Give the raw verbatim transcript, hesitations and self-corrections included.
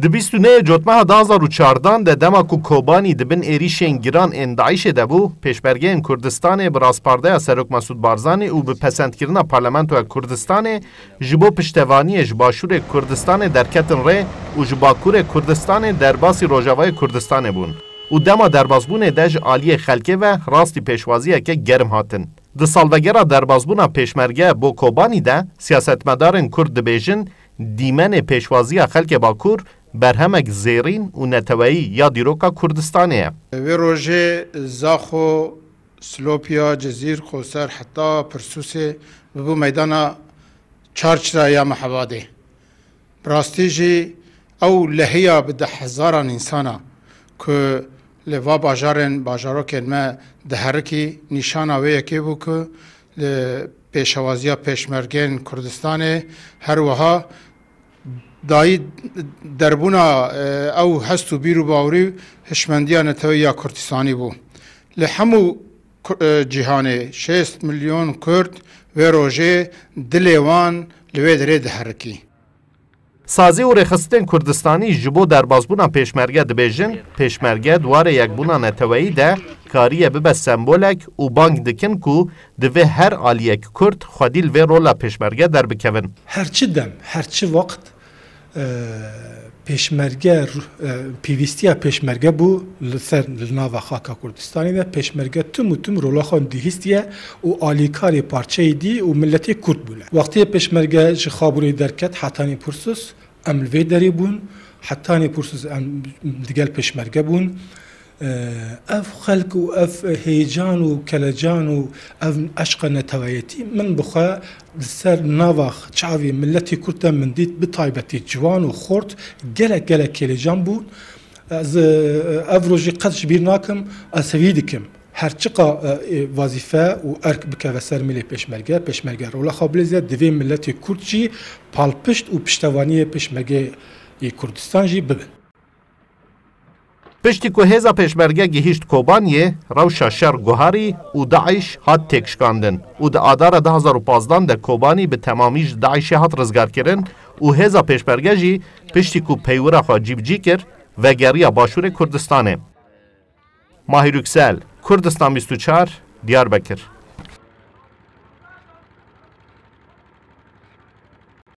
Di bîst û nehê Cotmeha du hazar û çardan de, dema ku Kobanî di bin êrîşên giran ên DAIŞê de bû, pêşmergeyên Kurdistanê bi raspardeya Serok Mesûd Barzanî û bi pesendkirina Parlamentoya Kurdistanê ji bo piştevaniyê ji Başûrê Kurdistanê derketin rê û ji Bakurê Kurdistanê derbasî Rojavayê Kurdistanê bûn û dema derbasbûnê de ji aliyê xelkê ve rastî pêşwaziyeke germ hatin. Di salvegera derbasbûna pêşmerge bo Kobanî de, siyasetmedarên Kurd dibêjin, dîmenê pêşwaziya xelkê Bakur berhemek zêrîn û neteweyî ya dîroka Kurdistanê ye. Wê rojê Zaxo, Silopya, Cizîr, Qoser heta Pirsûsê bibû meydana çarçira ya Mehabadê. Bi rastî jî ew lehiya bi dehhezaran însana ku li va bajarên, bajarokên me diherikî, nîşana wê yekê bû ku li pêşewaziya pêşmergên Kurdistanê her wiha dayî derbûna, e, ew hest û bîr û bawerî û hişmendiya neteweyî ya Kurdistanî bû. Li hemû Ku-, e, cîhanê şêst milyon Kurd wê rojê dilê wan li wê derê diherikî. Sazî û rêxistinên Kurdistanî ji bo derbasbûna pêşmerge dibêjin, pêşmerge di warê yekbûna neteweyî de kariye bibe sembolek û bang dikin ku divê her aliyek Kurd xwedî li vê rola pêşmerge derbikevin. Her çi dem, her çi wext, e, pêşmerge, e, pêwîstiya pêşmerge bû li ser, li nava xaka Kurdistanê de. Pêşmerge tim û tim rola xwe dihîstiye û alîkarê parçeyê dî û miletê Kurd bûne. Wextê pêşmerge ji Xaburê derket hetanî Pirsûs, em li vê derê bûn, hetanî Pirsûs em digel pêşmerge bûn. Ev xelk û ev heyecan û kelecan û ev eşqa neteweyetî min bi xwe li ser nava çavê miletê Kurd de min dît, bi taybetî ciwan û xort, gelek, gelek kelecan bûn. Ez, e, ev rojî qet ji bîr nakim, ez hêvî dikim. Her çiqa, e, e, wezîfe û erk bikeve ser milê pêşmerge, pêşmerge rola xwe bilîze, divê miletê Kurd jî palpişt û piştevaniyê pêşmergeyê Kurdistan jî bibin. Piştî ku hêza pêşmerge gihîşt Kobaniyê, rewşa şer guharî û DAIŞ hat têkşikandin û di Adara du hazar û pazdan de Kobanî bi temamî ji DAIŞê hat rizgarkirin û hêza pêşmerge jî piştî ku peywira xwe cîbicî kir, vegeriya Başûrê Kurdistanê. Mahir Yüksel, Kurdistan bîst û çar, Diyarbekir.